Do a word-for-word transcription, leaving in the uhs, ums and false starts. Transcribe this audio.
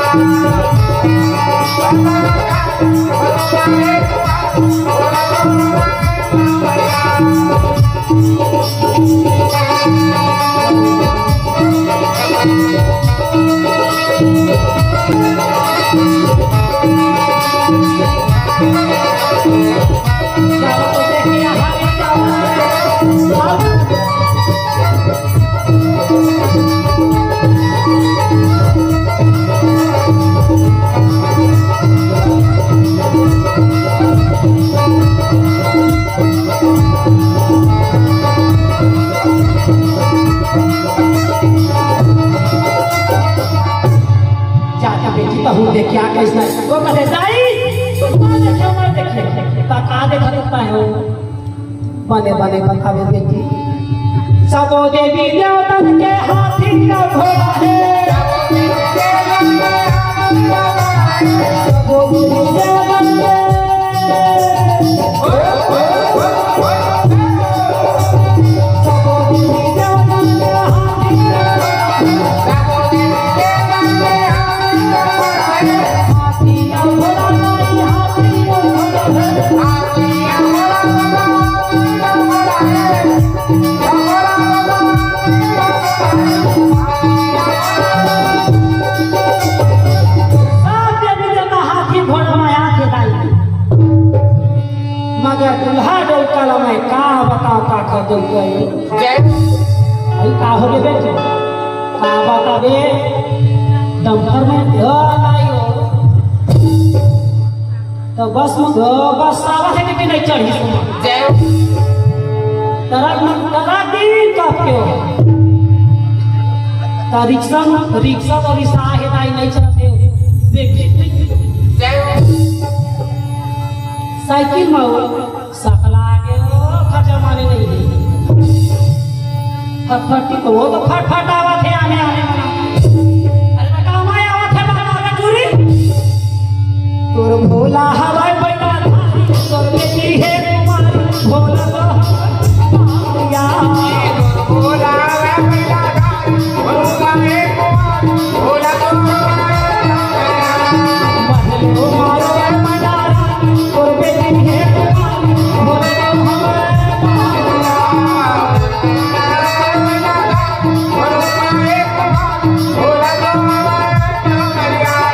जाके बेटी, तहूँ देख क्या कैसा है। वो कहते, "दाई, तू का देखे, मैं देखे।" "का, का देखत होता है हो?" "बने, बने बतावे बेटी।" "सबो देवी देवतन के हाथी का घोड़ा है।" सब देवी देवता हाथी घोड़ा में आके दाई। मगर दुल्हा डोलका ला मैं का बताओ, का कर दो कोई। जय। भाई का हो गे बेटी? का बताबे? डंपर में ढेर लाई हो। तो बस, बस आवत है कि नहीं चढ़ी सुना? जय। तरा, तरा दिन का क्यों? तो रिक्शा, रिक्शा तो रिक्शा है, दाई नहीं चलते हो। देख, देख, देख। जय। साइकिल में हो, सकला आगे हो, खर्चा माने नहीं है। फटफटी तो वो तो फटफट आवा